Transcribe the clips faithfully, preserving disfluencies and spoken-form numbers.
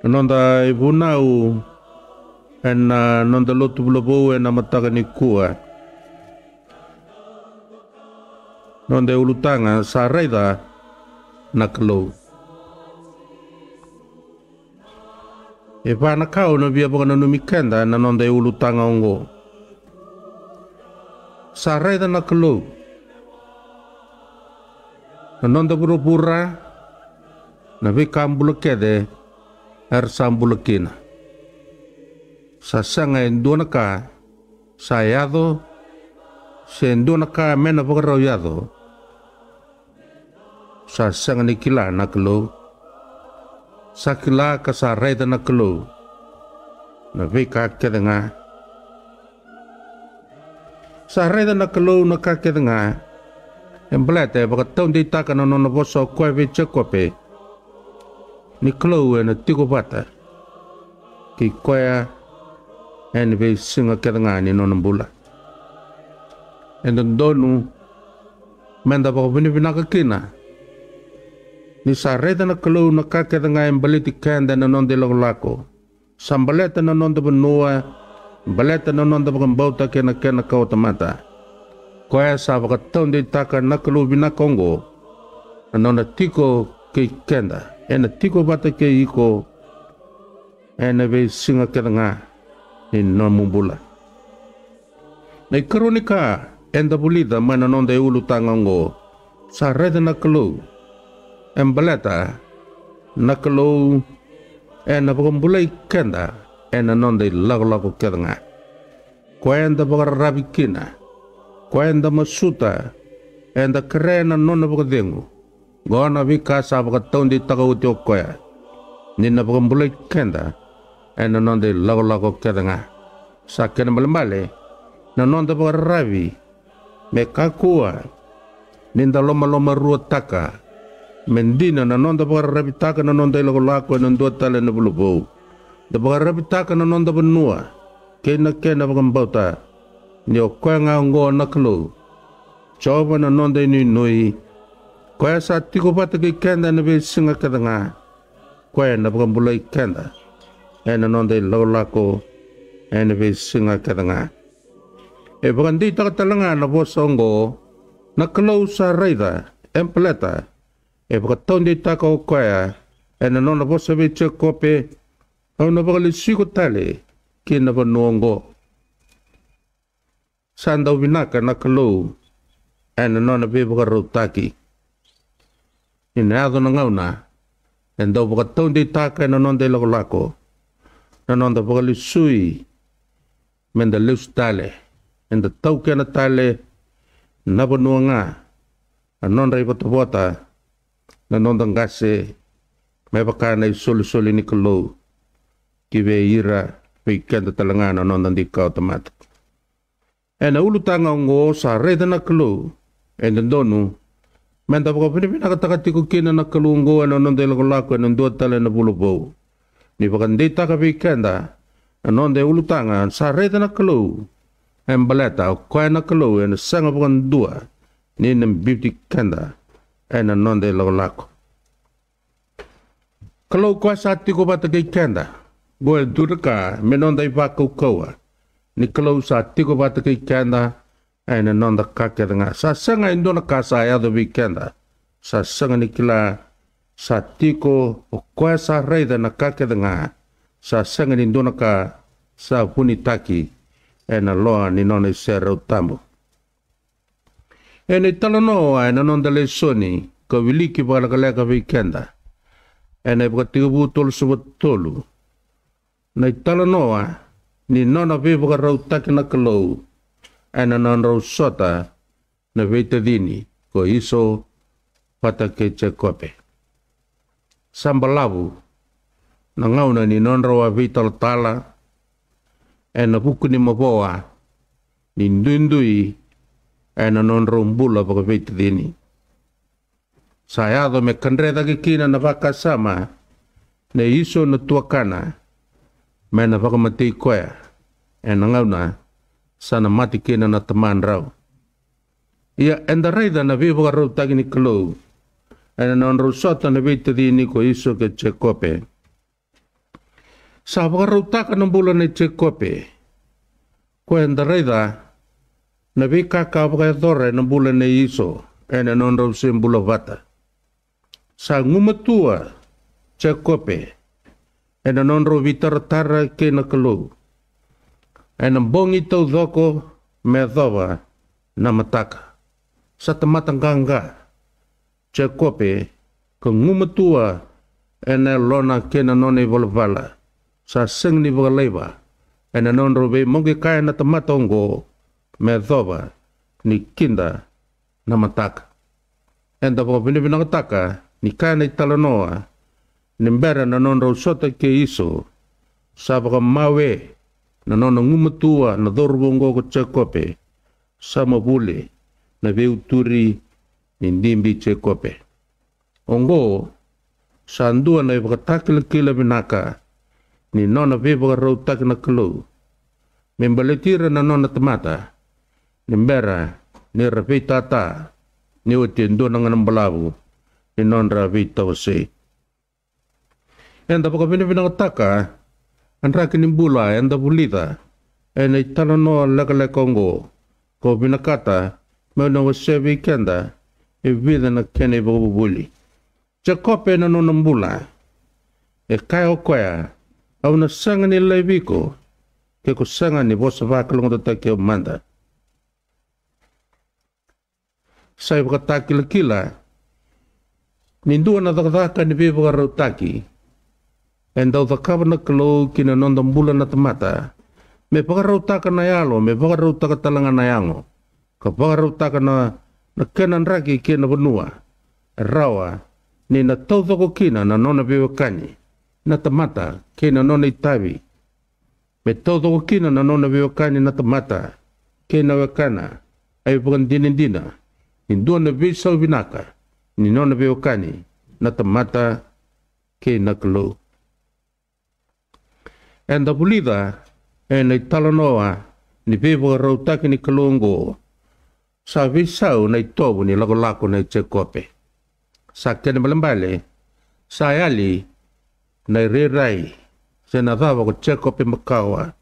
Na noda ivunau ena noda lotu vulavou ena mataka nikua. Noda ulutaga sa raica na Kalou. E va na ka au na via vakananumi keda na noda ulutaga oqo. Sa raica na Kalou. Na noda vuravura, na veika bula kece era sa bula kina. Sa sega e dua na ka sa yaco, se dua na ka me na vakarau yaco, sa sega ni kila na Kalou. Sa kila ka sa raica na Kalou na veika kece ga. Sa raica na Kalou na ka kece ga. E baleta e vakataudeitaka na nona vosa o koya vei Jekope, ni Kalou ena tiko vata kei koya ena veisiga kece ga ni nona bula. E dodonu meda vakavinavinaka kina ni sa raica na Kalou na ka kece ga e baleti keda ena noda ilakolako. Sa baleta na noda vanua, baleta na noda vakabauta kei na kena kawatamata. Koya sa vakataudeitaka na Kalou vinaka oqo, na nona tiko kei keda, ena tiko vata kei iko ena veisiga kece ga ni nomu bula. Na ikarua ni ka eda vulica mai na noda iulutaga oqo, sa raica na Kalou. E baleta na Kalou ena vakabulai keda ena noda ilakolako kece ga. Koya eda vakararavi kina, koya eda masuta, eda kerea na nona vakacegu. Qo na veika sa vakataudeitaka oti o koya ni na vakabulai keda ena noda ilakolako kece ga. Sa kena balebale na noda vakararavi me kakua ni da lomalomaruataka. Me dina na noda vakararavitaka na noda ilakolako ena dua tale na vula vou. Da vakararavitaka na noda vanua kei na kena vakabauta, ni o koya ga oqo na Kalou, Jiova na noda inuinui, koya sa tiko vata kei keda ena veisiga kece ga. Koya na vakabulai keda ena noda ilakolako ena veisiga kece ga. E vakadeitaka tale ga na vosa oqo, na Kalou sa raica, e baleta e vakataudeitaka o koya ena nona vosa vei Jekope, au na vakalesui iko tale ki na vanua oqo. Sa dau vinaka na Kalou ena nona veivakarautaki. Ni na yaco na gauna e dau vakataudeitaka ena noda ilakolako na noda vakalesui, meda lesu tale, eda taukena tale na vanua ga, na nodra ivotavota na noda qase, me vaka na isolisoli ni Kalou ki vei ira, vei keda tale ga na noda dui kawatamata. Ena ulutaga oqo, sa raica na Kalou, e dodonu meda vakavinavinakataka tiko kina na Kalou oqo ena noda ilakolako ena dua tale na vula vou. Ni vakadeitaka vei keda na noda ulutaga, sa raica na Kalou, e baleta o koya na Kalou ena sega vakadua ni na biuti keda ena noda ilakolako. Kalou koya sa tiko vata kei keda. Qo e dua na ka me noda ivakaukauwa, ni Kalou sa tiko vata kei keda ena noda ka kece ga. Sa sega e dua na ka sa yaco vei keda sa sega ni kila. Sa tiko o koya sa raica na ka kece ga. Sa sega ni dua na ka sa vunitaki ena loa ni nona iserau tabu. Ena italanoa ena noda lesoni ka wiliki vakalekaleka vei keda ena iVakatekivu tolusagavulu ka tolu, na italanoa ni nona veivakarautaki na Kalou ena nodrau sota na veitacini ko Iso vata kei Jekope. Sa balavu na gauna ni nodrau a veitalatala ena vuku ni mavoa ni duidui ena nodrau bula vakaveitacini. Sa yaco me kadre cake kina na vakasama nei Iso na tuakana me na vakamatei koya ena gauna sa na mate kina na tamadrau. Ia eda raica na veivakarautaki ni Kalou ena nodrau sota na veitacini ko Iso kei Jekope. Sa vakarautaka na bula nei Jekope. Ko eda raica na veika ka vakayacora ena bula nei Iso ena nodrau se bula vata. Sa gumatua Jekope ena nodrau veitaratara kei na Kalou. Ena bogi taucoko me yacova na mataka. Sa tamata qaqa Jekope, ka gumatua ena yalona kei na nona ivalavala. Sa sega ni vakalaiva ena nodrau veimoqe kaya na tamata oqo me yacova ni kida na mataka. Eda vakavinavinakataka ni kaya na italanoa ni bera na nodrau sota kei Iso, sa vakamawe na nona gumatua na cauravou oqo ko Jekope. Sa mavule na veiuturi ni dibi Jekope. Oqo sa dua na ivakatakilakila vinaka ni nona veivakarautaki na Kalou me baleti ira na nona tamata ni bera ni ra veitata ni oti e dua na gauna balavu ni nodra veitawasei. Eda vakavinavinakataka a draki ni bula eda vulica ena italanoa lekaleka oqo, kau vinakata meu na wasea vei keda e vica na kena ivakavuvuli. Jekope ena nona bula e kaya o koya, au na sega ni laivi iko ke ko sega ni vosa vakalougatataki au mada. Sa ivakatakilakila ni dua na cakacaka ni veivakarautaki e dau cakava na Kalou ki na noda bula na tamata, me vakarautaka na yalo, me vakarautaka tale ga na yago, ka vakarautaka na, na kena draki kei na vanua e rawa ni na taucoko kina na nona veiwekani na tamata kei na nona itavi, me taucoko kina na nona veiwekani na tamata kei na wekana. A ivakadinadina ni dua na veisau vinaka ni nona veiwekani na tamata kei na Kalou. Eda vulica ena italanoa ni veivakarautaki ni Kalou oqo, sa veisau na itovo ni lakolako nei Jekope. Sa kena balebale, sa yali na irairai se na cava ko Jekope makawa.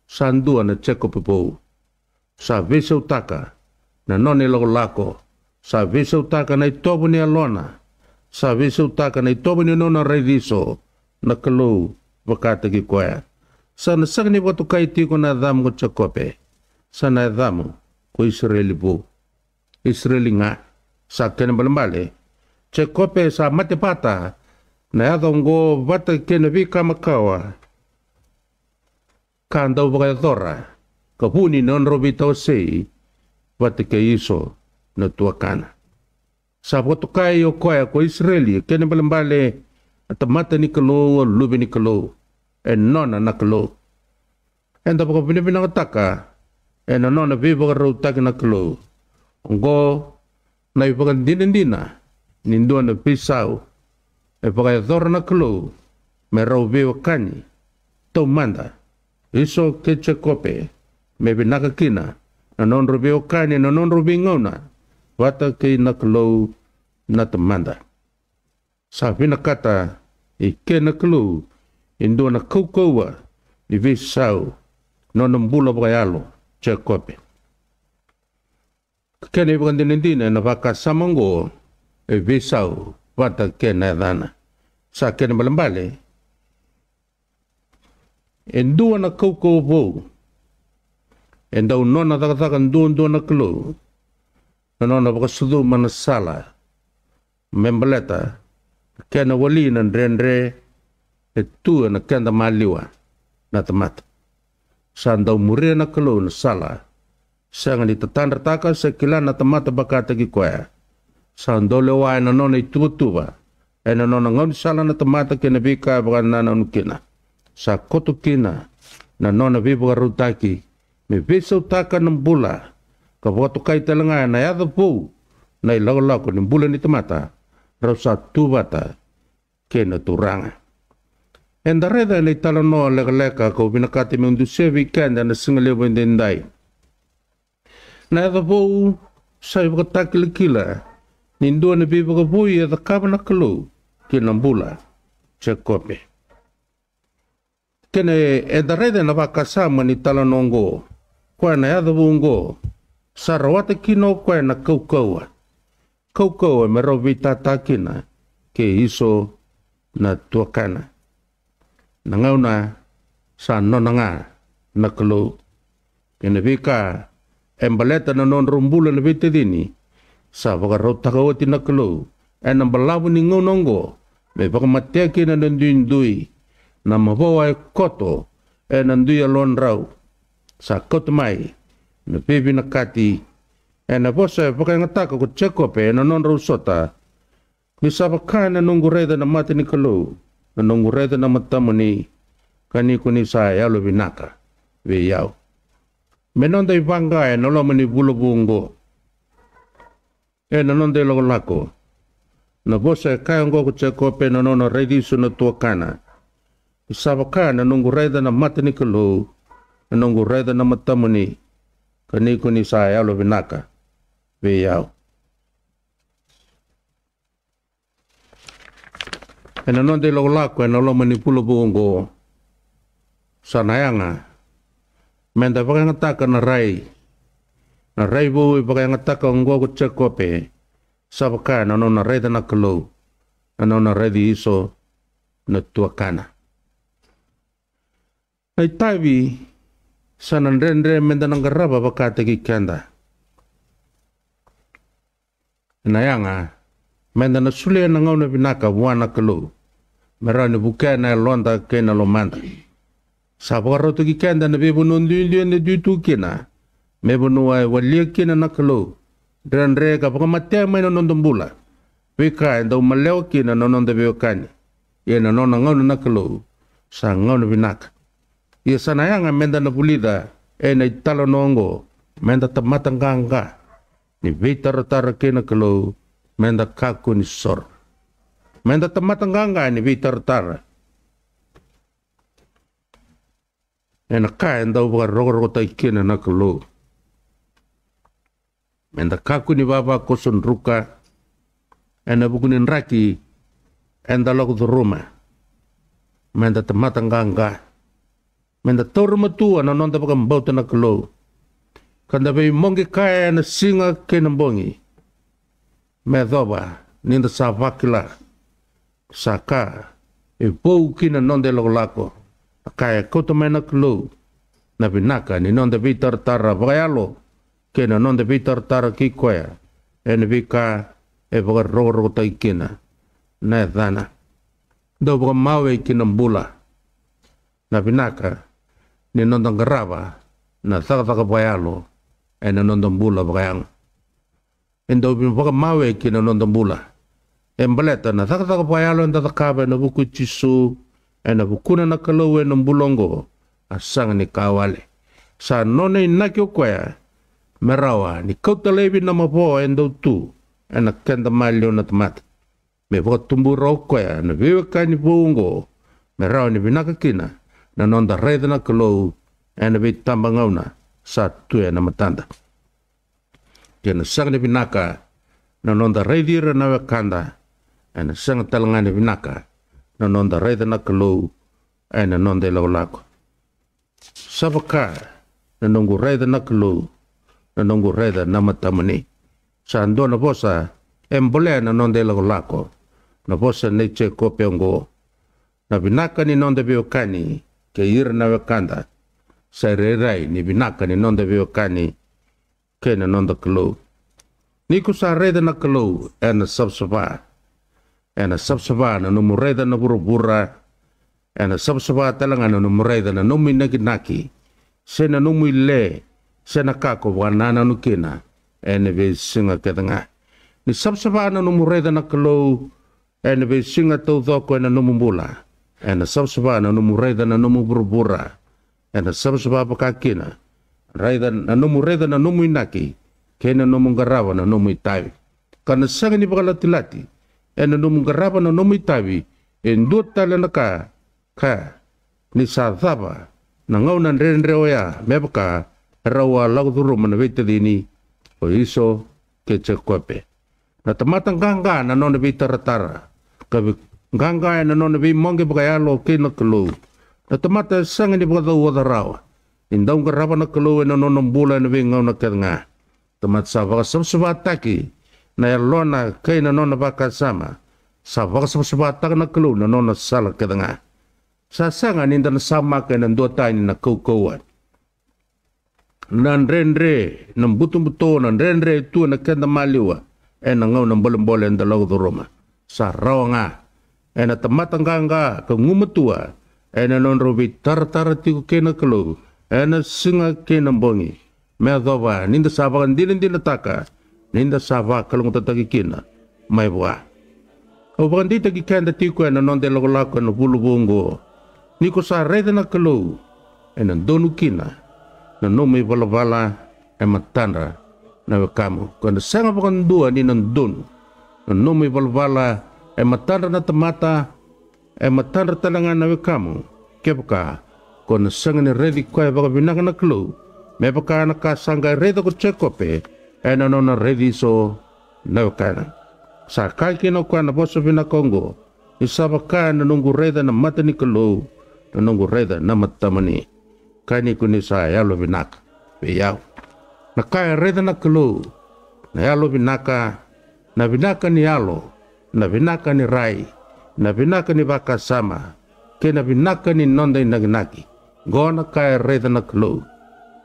Sa dua na Jekope vou. Sa veisautaka na nona ilakolako. Sa veisautaka na itovo ni yalona. Sa veisautaka na itovo ni nona raici Iso na Kalou vakataki koya. Sa na sega ni vakatokai tiko na yacamu ko Jekope. Sa na yacamu ko Isireli vou. Isireli ga. Sa kena balebale, Jekope sa mate vata na yaca oqo vata kei na veika makawa ka dau vakayacora ka vu ni nodrau veitawasei vata kei Iso na tuakana. Sa vakatokai o koya ko Isireli, kena balebale, a tamata ni Kalou, a luve ni Kalou, e nona na Kalou. Eda vakavinavinakataka ena nona veivakarautaki na Kalou. Oqo na ivakadinadina ni dua na veisau e vakayacora na Kalou me rau veiwekani taumada, Iso kei Jekope, me vinaka kina na nodrau veiwekani ena nodrau veigauna vata kei na Kalou na Tamada. Sa vinakata i ke na Kalou e dua na kaukauwa ni veisau nona bula vakayalo Jekope. Kena ivakadinadina ena vakasama oqo e veisau vata kei na yacana. Sa kena balebale e dua na kaukauwa vou e dau nona cakacaka duadua na Kalou, na nona vakasucuma na sala me baleta na kena wali na dredre e tu ena keda maliwa na tamata. Sa dau muria na Kalou na sala sega ni tatadrataka se kila na tamata vakataki koya. Sa dau lewa ena nona ituvatuva ena nona gaunisala na tamata kei na veika e vakanananu kina. Sa koto kina na nona veivakarautaki me veisautaka na bula ka vakatokai tale ga ena yaca vou na ilakolako ni bula ni tamata rau sa tu vata kei na Turaga. Eda raica ena italanoa lekaleka kau vinakata meu dusia vei keda ena siga levu edaidai. Na yaca vou sa ivakatakilakila ni dua na veivakavoui e cakava na Kalou ki na bula Jekope. Kena eda raica ena vakasama ni talanoa oqo, koya na yaca vou oqo, sa rawata kina o koya na kaukauwa. Kaukauwa me rau veitata kina kei Iso na tuakana. Na gauna sa nona ga na Kalou. Kei na veika e baleta na nodrau bula na veitacini, sa vakarautaka oti na Kalou ena balavu ni gauna oqo me vakamatea kina na duidui, na mavoa e koto ena dui yalodrau. Sa kauta mai na veivinakati ena vosa e vakayagataka ko Jekope ena nodrau sota. Ni sa vaka na noqu raica na mata ni Kalou, na noqu raica na matamuni, ka ni ko ni sa yalovinaka vei au. Me noda ivaqa ena loma ni vula vou oqo, ena noda ilakolako. Na vosa e kaya oqo ko Jekope na nona raici Iso na tuakana. Ni sa vaka na noqu raica na mata ni Kalou, na noqu raica na matamuni, ka ni ko ni sa yalovinaka vei au. Ena noda ilakolako ena loma ni vula vou oqo, sa na yaga meda vakayagataka na rai, na rai vou e vakayagataka oqo ko Jekope. Sa vaka na nona raica na Kalou, na nona raici Iso na tuakana. Na itavi sa na dredre meda na qarava vakataki keda. Ena yaga meda na solia na gauna vinaka vua na Kalou, me rawa ni vukea na yaloda kei na lomada. Sa vakarautaki keda na veivanua duidui eda dui tu kina, me vanua e walia kina na Kalou. Dredre ka vakamatea mai na noda bula veika e dau malewa kina na noda veiwekani. Ia na nona gauna na Kalou sa gauna vinaka. Ia sa na yaga meda na vulica ena italanoa oqo, meda tamata qaqa ni veitaratara kei na Kalou, meda kakua ni soro. Meda tamata qaqa ni veitaratara ena ka e dau vakarokorokotaki kina na Kalou. Meda kakua ni vavakoso druka ena vuku ni draki eda lako curuma. Meda tamata qaqa. Meda taura matua na noda vakabauta na Kalou, ka da veimoqe kaya ena siga kei na bogi. Me yacova ni da sa vakila, sa ka e vou ki na noda ilakolako, na ka e kauta mai na Kalou, na vinaka ni noda veitaratara vakayalo kei na noda veitaratara ki koya ena veika e vakarokorokotaki kina na yacana. Dau vakamawe ki na bula na vinaka ni noda qarava na cakacaka vakayalo ena noda bula vakayago. E dau vakamawe ki na noda bula e baleta na cakacaka vakayalo eda cakava ena vuku i Jisu, ena vukuna na Kalou ena bula oqo, a sega ni ka wale. Sa nona inaki o koya me rawa ni kauta laivi na mavoa e dau tu ena keda maliwa na tamata. Me vakatubu rawa o koya na veiwekani vou oqo, me rawa ni vinaka kina na noda raica na Kalou ena veitabagauna sa tu ena matada. Ke na sega ni vinaka na noda raici ira na wekada, ena sega tale ga ni vinaka na noda raica na Kalou ena noda ilakolako. Sa vaka na noqu raica na Kalou, na noqu raica na matamuni. Sa dua na vosa e bolea na noda ilakolako, na vosa nei Jekope oqo. Na vinaka ni noda veiwekani kei ira na wekada sa irairai ni vinaka ni noda veiwekani kei na noda Kalou. Ni ko sa raica na Kalou, ena savasava. Ena savasava na nomu raica na vuravura. Ena savasava tale ga na nomu raica na nomu inakinaki, se na nomu ile, se na ka ko vakanananu kina ena veisiga kece ga. Ni savasava na nomu raica na Kalou ena veisiga taucoko ena nomu bula. Ena savasava na nomu raica na nomu vuravura. Ena savasava vaka kina, raica na nomu, raica na nomu inaki, kei na nomu qarava na nomu itavi. Ka na sega ni vakalatilati ena nomu qarava na nomu itavi e dua tale na ka, ka ni sa cava na gauna dredre oya, me vaka e rau a lako curuma na veitacini o Iso kei Jekope. Na tamata qaqa na nona veitaratara, ka vei, qaqa ena nona veimoqe vakayalo kei na Kalou. Na tamata e sega ni vakacauoca rawa ni dau qarava na Kalou ena nona bula ena veigauna kece ga. Tamata sa vakasavasavataki na yalona kei na nona vakasama, sa vakasavasavataka na Kalou na nona sala kece ga. Sa sega ni da na samaka ena duatani na kaukauwa, na dredre, na butobuto, na dredre tu ena keda maliwa ena gauna bolebole eda lako curuma. Sa rawa ga ena tamata qaqa ka gumatua ena nodrau veitaratara tiko kei na Kalou ena siga kei na bogi, me yacova ni da sa vakadinadinataka ni da sa vakalougatataki kina mai vua. Au vakadeitaki keda tiko ena noda ilakolako ena vula vou oqo, ni ko sa raica na Kalou, ena donu kina na nomu ivalavala e matadra na wekamu. Ko na sega vakadua ni na donu na nomu ivalavala e matadra na tamata, e matadra tale ga na wekamu, kevaka ko na sega ni raici koya vakavinaka na Kalou, me vaka na ka sa qai raica ko Jekope ena nona raici eso na wekana. Sa kaya kina o koya na vosa vinaka oqo, ni sa vaka na noqu raica na mata ni Kalou na noqu raica na matamuni. Kaya ni ko ni sa yalovinaka vei au. Na ka e raica na Kalou, na yalovinaka, na vinaka ni yalo, na vinaka ni rai, na vinaka ni vakasama, kei na vinaka ni noda inakinaki. Qo na ka e raica na Kalou.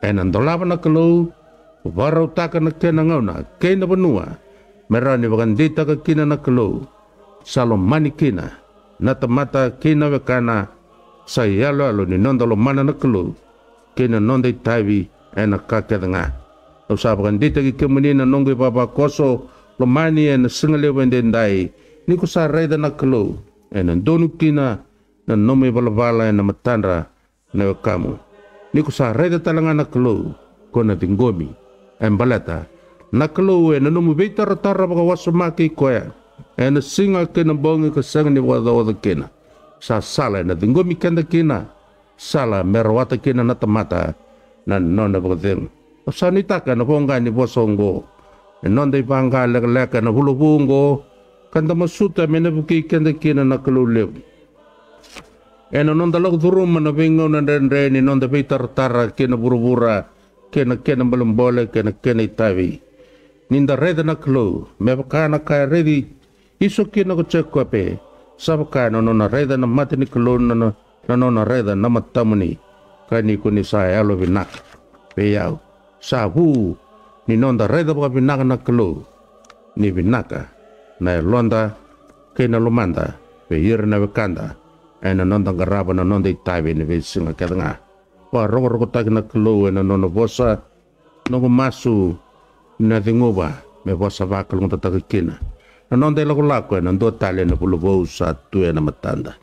Ena dolava na Kalou, vakarautaka na kena gauna kei na vanua me rawa ni vakadeitaka kina na Kalou. Sa lomani kina na tamata kei na wekana. Sa iyaloyalo ni noda lomana na Kalou kei na noda itavi ena ka kece ga. Au sa vakadeitaki kemuni na noqu ivavakoso lomani ena siga levu edaidai, ni ko sa raica na Kalou, ena donu kina na nomu ivalavala ena matadra na wekamu. Ni ko sa raica tale ga na Kalou, ko na ciqomi. E baleta na Kalou ena nomu veitaratara vakawasoma kei koya ena siga kei na bogi ka sega ni vakacaoca kina. Sa sala ena ciqomi keda kina, sala me rawata kina na tamata na nona vakacegu. Au sa nuitaka ena voqa ni vosa oqo, e noda ivaqa lekaleka ena vula vou oqo, ka da masuta me na vukei keda kina na Kalou levu ena noda lako curuma na veigauna dredre ni noda veitaratara kei na vuravura, kei na kena bolebole, kei na kena itavi. Ni da raica na Kalou me vaka na ka e raici eso kina ko Jekope, sa vaka na nona raica na mata ni Kalou na, na, na nona raica na matamuni. Kaya ni ko ni sa yalovinaka vei au. Sa vu ni noda raica vakavinaka na Kalou, ni vinaka na yaloda kei na lomada vei ira na wekada, ena noda qarava na noda itavi ena veisiga kece ga. Vakarokorokotaki na Kalou ena nona vosa. Noqu masu na ceguva me vosa vakalougatataki kina na noda ilakolako ena dua tale na vula vou sa tu ena matada.